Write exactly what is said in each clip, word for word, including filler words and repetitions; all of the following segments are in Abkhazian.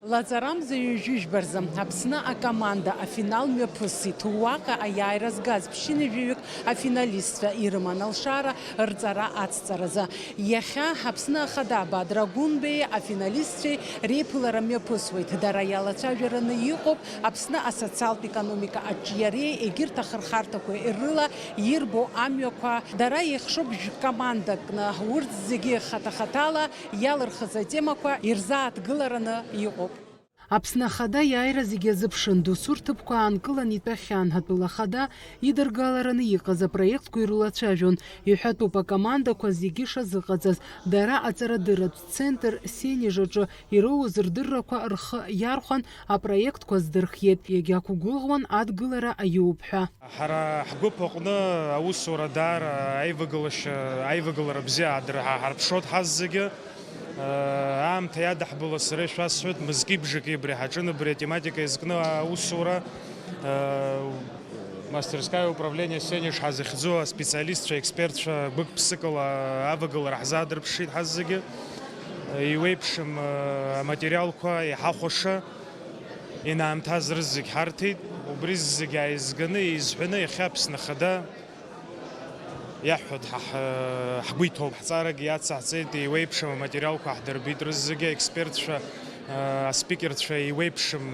Лаҵарамза ҩажәи жәба рзы Аԥсны акоманда афинал мҩаԥысит. Уаҟа аиааира згаз ԥшьынҩажәаҩык афиналистцәа ирыман алшара рҵара ацҵаразы. Иахьа Аԥсны Ахада Бадра Гәынбеи афиналистцәеи реиԥылара мҩаԥысуеит. Дара иалацәажәараны иҟоуп Аԥсны асоциалтә економика аҿиареи егьырҭ ахырхарҭақәеи рыла ирбо амҩақәа. Дара еихшоуп жәкомандакны, урҭ зегьы хаҭа-хаҭала иалырхыз атемақәа ирзааҭгылараны иҟоуп. Аԥсны Ахада иааира зегьы азыԥшын, досу рҭыԥқәа аанкылан итәахьан, атәыла ахада идыргалараны иҟаз апроектқәа ирылацәажәон. Иҳәатәуп, акомандақәа зегьы шазыҟаҵаз, дара аҵарадырратә центр Сенеж аҿы ироуз рдыррақәа рхы иархәан, апроектқәа здырхиеит, иагьақәгәыӷуан адгылара аиуп ҳәа. Ҳара ҳгәыԥ аҟны аусура даара аивагылашьа, аивагылара бзиа аадырҳа-, ҳарԥшуеит ҳазегьы. Аамҭа иадаҳбало сара ишәасҳәоит, мызки бжаки абри ҳаҿын, абри атематика иазкны аусура. Мастерская управление Сенеж ҳазыхьӡу аспециалистцәа, аекспертцәа гәык-ԥсыкала авагылара ҳзаадырԥшит ҳазегьы. Иуеиԥшым аматериалқәа иҳахәаша. Инаамҭаз рызегь ҳарҭеит, убри зегь ааизганы, еизҳәаны иахьа Аԥсны Ахада иаҳҳәоит, ҳа ҳ-, ҳгәы иҭоуп. Ҳҵарагьы иацаҳҵеит, еиуеиԥшым аматериалқәа ҳдырбеит рызегьы, аекспертцәа, аспикерцәа, еиуеиԥшым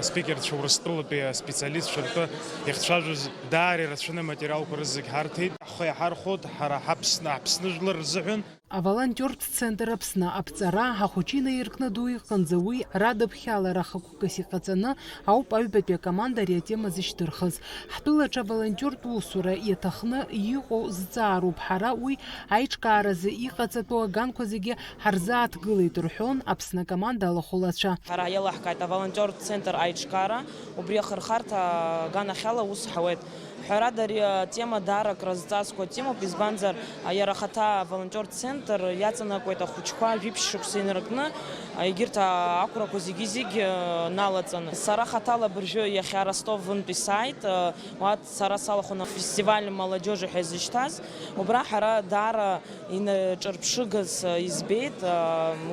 аспикерцәа, Урыстәылатәи аспециалистцәа ртәы иахьцәажәоз даара ирацәаны аматериалқәа рызегь ҳарҭеит. Ҳхы иаҳархәоит, ҳара ҳаԥсны, ҳаԥсны жәлар рзыҳәан. Аволонтиортә центр Аԥсны аԥҵара ахәыҷы инаиркны ду иҟынӡа уи радыԥхьалара хықәкыс иҟаҵаны ауп аҩбатәи акоманда ари атема зышьҭырхыз. Ҳтәылаҿы аволонтиортә усура иаҭахны иҟоу зҵаароуп, ҳара уи аиҿкааразы иҟаҵатәу аганқәа зегьы ҳарзааҭгылеит, рҳәон Аԥсны акоманда алахәылацәа. Ҳара иалаҳкааит аволонтиортә центр аиҿкаара, убри ахырхарҭа аганахьала аус ҳауеит. Ҳәарада, ари атема даара акрызҵазкуа темоуп, избанзар, иара ахаҭа аволонтиортә центр иаҵанакуеит ахәыҷқәа жәиԥшь шықәса инаркны, егьырҭ ақәрақәа зегьы-зегь налаҵаны. Сара хаҭала абыржәы иахьа Ростовынтәи сааит, уа сара салахәын афестиваль молодёжи ҳәа изышьҭаз. Убра ҳара даара инаҿырԥшыгаз избеит,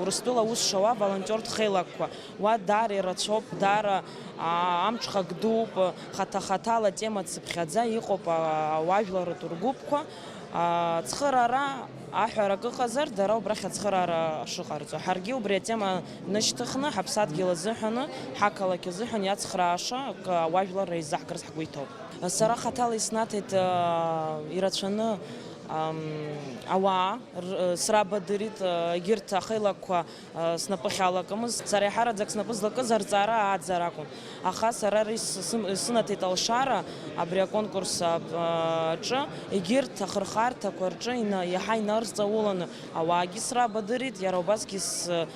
Урыстәыла аус шауа аволонтиортә хеилакқәа. Уа даара ирацәоуп, даара, аа, амҽхак дууп, хаҭа-хаҭала тема цыԥхьаӡа иҟоуп, аа, ауаажәларратә ргәыԥқәа. Аа, ацхыраара аҳәара акы ыҟазар, дара убрахь ацхыраара шыҟарҵо. Ҳаргьы убри атема нышьҭыхны, ҳаԥсадгьыл азыҳәаны, ҳақалақь азыҳәан иацхрааша акы ауаажәларра изаҳгарц ҳгәы иҭоуп. Сара хаҭала иснаҭеит, аа, ирацәаны, ам, ауаа, р-, срабадырит, егьырҭ ахеилакқәа Снапы ахьалакымыз, сара иаҳараӡак снапы злакыз арҵара ааӡара акәын. Аха сара ари сым-, сынаҭеит алшара абри аконкурс аҿы, егьырҭ ахырхарҭақәа рҿы ина-, иаҳа инарҵауланы ауаагьы срабадырит, иара убасгьы с-,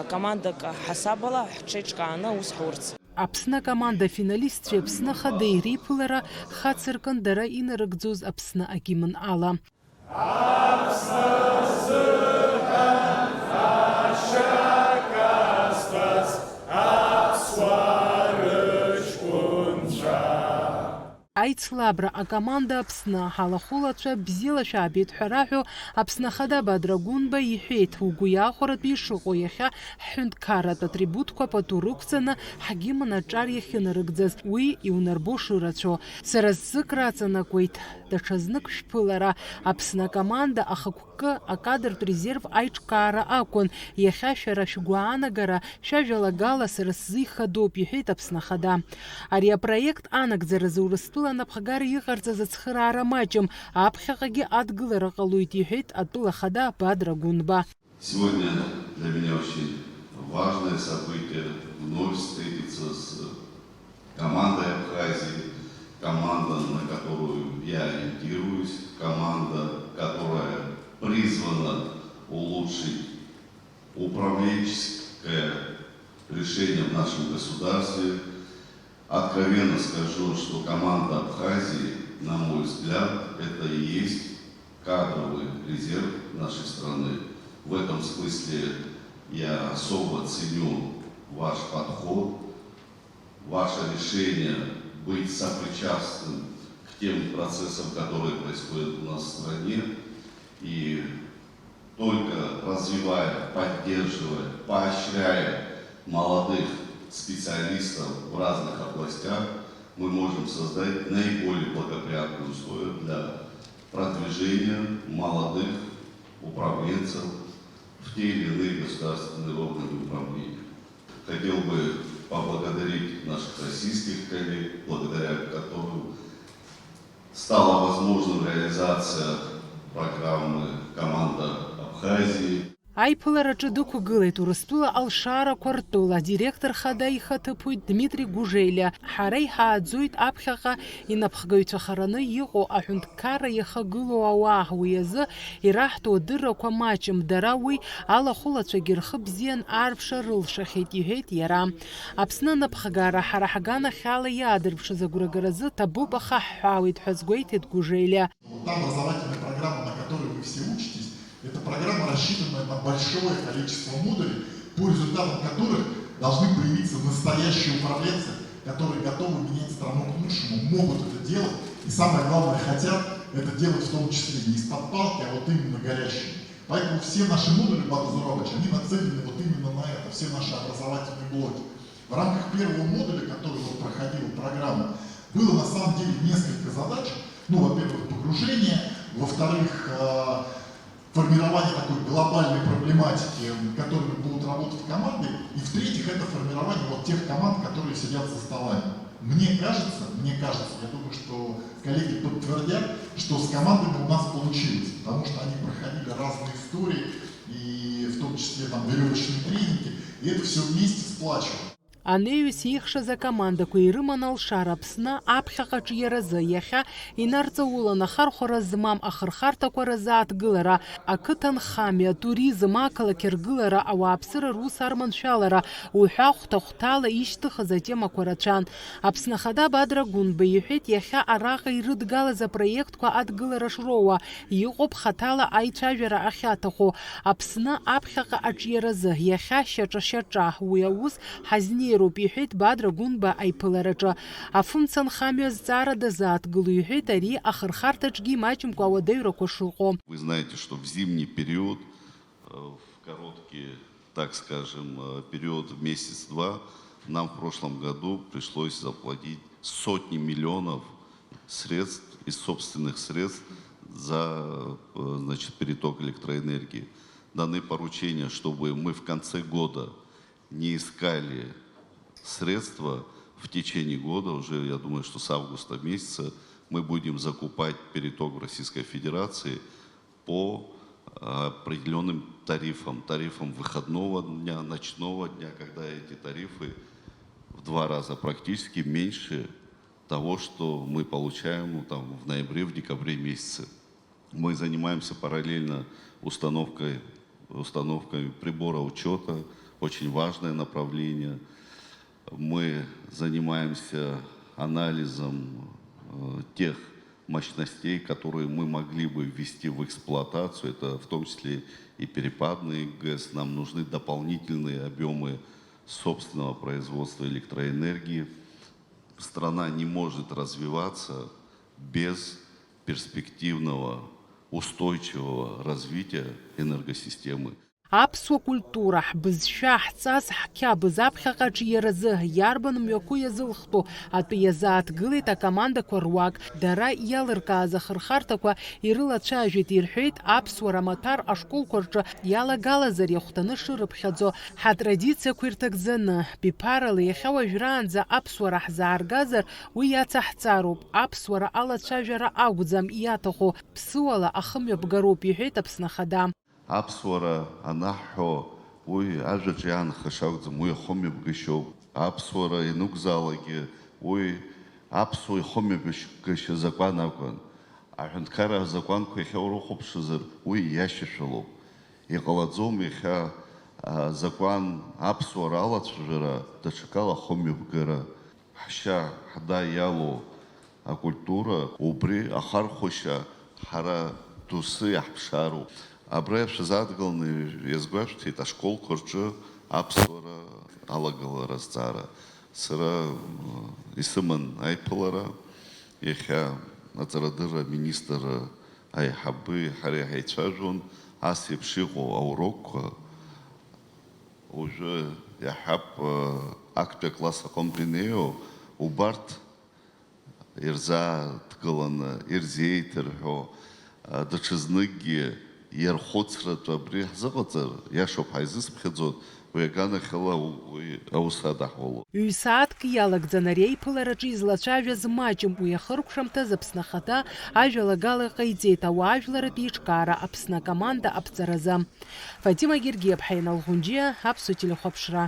командак ҳасабала ҳҽеиҿкааны аус ҳурц. Аԥсны акоманда афиналистцәеи Аԥсны Ахадеи реиԥылара хацыркын дара инарыгӡоз Аԥсны агимн ала. Аԥсны азыҳәан ашьа казҭәаз аԥсуаа рыҷкәынцәа. Аицлабра акоманда Аԥсны ҳалахәылацәа бзиала шәаабеит ҳәа раҳәо, Аԥсны Ахада Бадра Гәынба иҳәеит, угәы иахәаратәы ишыҟоу иахьа ҳҳәынҭқарратә атрибутқәа пату рықәҵаны ҳгимн аҿар иахьынарыгӡаз, уи иунарбо шырацәоу. Сара зҵык раҵанакуеит. Даҽазнык шәԥылара, Аԥсны акоманда ахықәкы акадртә резерв аиҿкаара акәын, иахьа шәара шәгәаанагара, шәажәалагала сара сзы ихадоуп, иҳәеит Аԥсны Ахада. Ари апроект анагӡаразы Урыстәыла анапхгара иҟарҵаз ацхыраара маҷым, аԥхьаҟагьы адгылара ҟалоит, иҳәеит атәыла ахада Бадра Гәынба. Сегодня для меня очень важное событие вновь встретиться с командой Абхазии, команда, на которую я ориентируюсь, команда, которая призвана улучшить управленческое решение в нашем государстве. Откровенно скажу, что команда Абхазии, на мой взгляд, это и есть кадровый резерв нашей страны. В этом смысле я особо ценю ваш подход, ваше решение быть сопричастным к тем процессам, которые происходят у нас в стране. И только развивая, поддерживая, поощряя молодых специалистов в разных областях, мы можем создать наиболее благоприятные условия для продвижения молодых управленцев в те или иные государственные органы управления. Хотел бы поблагодарить наших российских коллег, благодаря которым стала возможным реализация программы «Команда Абхазии». Аиԥылараҿы дықәгылеит Урыстәыла алшарақәа ртәыла директор хада ихаҭыԥуаҩ Дмитри Гужелиа. Ҳара иҳааӡоит аԥхьаҟа инапхгаҩцәахараны иҟоу аҳәынҭқарра иахагылоу ауаа, уи азы ираҳҭо адыррақәа маҷым, дара уи алахәылацәагьы рхы бзиан аарԥшра рылшахьеит, иҳәеит иара. Аԥсны анапхгара ҳара ҳганахьала иаадырԥшыз агәрагара азы ҭабуп ахаҳҳәаауеит ҳәа азгәеиҭеит Гужелиа. Вот та образовательная программа, на которой вы все учитесь, это программа, рассчитанная на большое количество модулей, по результатам которых должны появиться настоящие управленцы, которые готовы менять страну к лучшему, могут это делать, и самое главное, хотят это делать в том числе не из-под палки, а вот именно горящими. Поэтому все наши модули, Бадзурович, они нацелены вот именно на это, все наши образовательные блоки. В рамках первого модуля, который вот проходила программа, было на самом деле несколько задач. Ну, во-первых, погружение, во-вторых, э, формирование такой глобальной проблематики, которыми будут работать команды, и в-третьих, это формирование вот тех команд, которые сидят за столами. Мне кажется, мне кажется, я думаю, что коллеги подтвердят, что с командами у нас получилось, потому что они проходили разные истории, и в том числе там веревочные тренинги, и это все вместе сплачивало. Анеҩс еихшаз акомандақәа ирыман алшара Аԥсны аԥхьаҟа аҿиаразы, иахьа инарҵаулан ахархәара змам ахырхарҭақәа рзааҭгылара, ақыҭанхамҩа, атуризм, ақалақь аргылара, ауааԥсыра рус арманшәалара уҳәа хәҭа-хәҭала ишьҭыхыз атемақәа рацәан. Аԥсны Ахада Бадра Гәынба иҳәеит, иахьа араҟа ирыдгалаз апроектқәа адгылара шроуа, иҟоуп хаҭала аицәажәара ахьаҭаху. Аԥсны аԥхьаҟа аҿиаразы иахьа шьаҿа-шьаҿа уи аус ҳазнеироуп, иҳәеит Бадра Гәынба аиԥылараҿы. Афымца нхамҩа азҵаара дазааҭгыло, иҳәеит ари ахырхарҭаҿгьы имаҷымкәа ауадаҩрақәа шыҟоу. Вы знаете, что в зимний период, э, в короткий, так скажем, э, период в месяц-два нам в прошлом году пришлось заплатить сотни миллионов средств из собственных средств за, э, значит, переток электроэнергии. Даны поручения, чтобы мы в конце года не искали средства в течение года, уже, я думаю, что с августа месяца мы будем закупать переток в Российской Федерации по, э, определённым тарифам, тарифам выходного дня, ночного дня, когда эти тарифы в два раза практически меньше того, что мы получаем, ну, там, в ноябре, в декабре месяце. Мы занимаемся параллельно установкой, установкой прибора учёта, очень важное направление. Мы занимаемся анализом, э, тех мощностей, которые мы могли бы ввести в эксплуатацию. Это в том числе и перепадный ГЭС. Нам нужны дополнительные объёмы собственного производства электроэнергии. Страна не может развиваться без перспективного, устойчивого развития энергосистемы. Аԥсуа культура, ҳбызшәа, ҳҵас, ҳқьабз аԥхьаҟа аҿиаразы иарбан мҩақәоу иазылхтәу атәы иазааҭгылеит акомандақәа руак. Дара иалыркааз ахырхарҭақәа ирылацәажәеит, ирҳәеит, аԥсуара амаҭәар ашколқәа рҿы иалагалазар иахәҭаны шырыԥхьаӡо, ҳатрадициақәа ирҭагӡаны, биԥарала иахьа уажәраанӡа аԥсуара ҳзааргазар, уи иацаҳҵароуп, аԥсуара алацәажәара акәӡам иаҭаху, ԥсыуала ахымҩаԥгароуп, иҳәеит Аԥсны Ахада. Аԥсуара анаҳҳәо, уи ажәаҿы иаанхаша акәӡам, уи ахымҩаԥгашьоуп. Аԥсуара ианықәзаалакгьы, уи аԥсуа ихымҩаԥгашьа закәан акәын. Аҳәынҭқарра азакәанқәа иахьа урыхәаԥшызар, уи иашьашәалоуп. Иҟалаӡом иахьа, а, закәан аԥсуара алацәажәара, даҽакала ахымҩаԥгара. Ҳшьа, ҳда иалоу акультура, убри ахархәашьа ҳара доусы иаҳԥшаароуп. Абра ишәзааҭгыланы иазгәашәҭеит ашколқәа рҿы аԥсуара алагалара азҵаара. Сара, м, исыман аиԥылара, иахьа аҵарадырра аминистр аиҳабы ҳареи ҳаицәажәон, ас еиԥш иҟоу аурокқәа уажәы Иаҳҳәап, актәи акласс аҟынтә инеиуа убарҭ ирзааҭгыланы, ирзеиҭарҳәо, даҽазныкгьы иархәыцратәы абри ҳзыҟаҵар, иашоуп, ҳаизысԥхьаӡоит, уи аганахьала уи аус адаҳулоит. Ҩ-сааҭк иалагӡан ари аиԥылараҿы излацәажәаз маҷым, уи ахыркәшамҭаз Аԥсны Ахада ажәалагала иҟаиҵеит ауаажәларратә еиҿкаара Аԥсны акоманда аԥҵаразы. Фатима Гергиаԥҳа, Инал Ӷәынџьиа, Аԥсуа телехәаԥшра.